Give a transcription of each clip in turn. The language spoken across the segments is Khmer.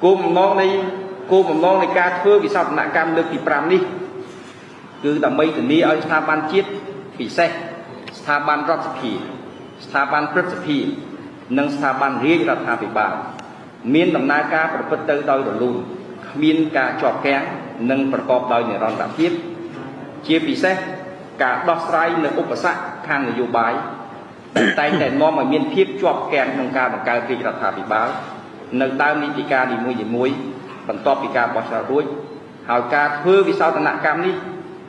គោលបំណងនៃការធ្វើវិសោធនកម្មលើកទី5នេះគឺដើម្បីធានាឲ្យស្ថាប័នជាតិពិសេសស្ថាប័នរដ្ឋសភាស្ថាប័នព្រឹទ្ធសភានិងស្ថាប័នរាជរដ្ឋាភិបាលមានដំណើរការប្រព្រឹត្តទៅដោយរលូនគ្មានការជាប់គាំងនិងប្រកបដោយនិរន្តរភាពជាពិសេសការដោះស្រាយនៅឧបសគ្គខាងនយោបាយដែលតែងតែនាំឲ្យមានភាពជាប់គាំងក្នុងការបង្កើតរាជរដ្ឋាភិបាលនៅដើមនីតិកាលនីមួយៗបន្ទាប់ពីការបោះឆ្នោតរួចហើយការធ្វើវិសោធនកម្មនេះ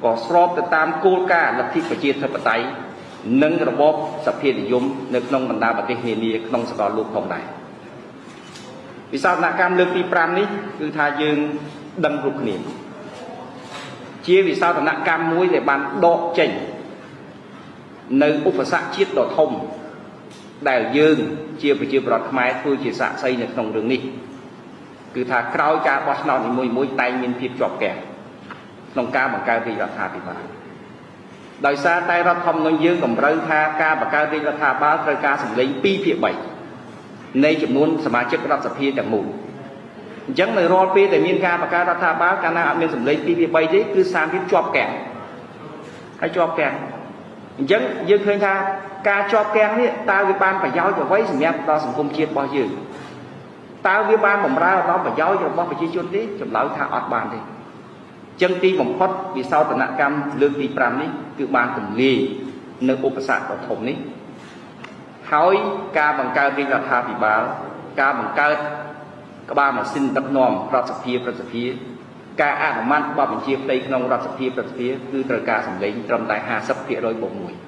ក៏ស្របទៅតាមគោលការណ៍លទ្ធិប្រជាធិបតេយ្យនិងរបបសភានិយមនៅក្នុងបណ្ដាប្រទេសនានាក្នុងសកលលោកផងដែរវិសោធនកម្មលើកទី5នេះគឺថាយើងដឹងគ្រប់គ្នាជាវិសោធនកម្មមួយដែលបានដកចេញនៅឧបសគ្គជាតិដ៏ធំដែលយើងជាប្រជាពលរដ្ឋខ្មែរធ្វើជាសាក្សីនៅក្នុងរឿងនេះគឺថាក្រោយការបោះឆ្នោតនីមួយៗតែងមានភាពជាប់គាំងក្នុងការបង្កើតរាជរដ្ឋាភិបាលដោយសារតែរដ្ឋធម្មនុញ្ញយើងតម្រូវថាការបង្កើតរាជរដ្ឋាភិបាលត្រូវការសម្លេង2ភាគ3នៃចំនួនសមាជិករដ្ឋសភាទាំងមូលអញ្ចឹងនៅរាល់ពេលដែលមានការបង្កើតរដ្ឋាភិបាលកាលណាអត់មានសម្លេង2ភាគ3ទេគឺស្ថានភាពជាប់គាំងហើយជាប់គាំងអញ្ចឹងយើងឃើញថាការជាប់គាំងនេះតើវាបានប្រយោជន៍អ្វីសម្រាប់ដល់សង្គមជាតិរបស់យើងតើវាបានបំរើដល់ប្រយោជន៍របស់ប្រជាជនទេចម្លើយថាអត់បានទេចឹងទីបំផុតវិសោធនកម្មលើកទី5នេះគឺបានទម្លាយនៅឧបសគ្គដ៏ធំនេះហើយការបង្កើតរាជរដ្ឋាភិបាលការបង្កើតក្បាលម៉ាស៊ីនដឹកនាំរដ្ឋសភាព្រឹទ្ធសភាការអនុម័តបទបញ្ជាផ្ទៃក្នុងរដ្ឋសភាព្រឹទ្ធសភាគឺត្រូវការសម្លេងត្រឹមតែ50%បូក1។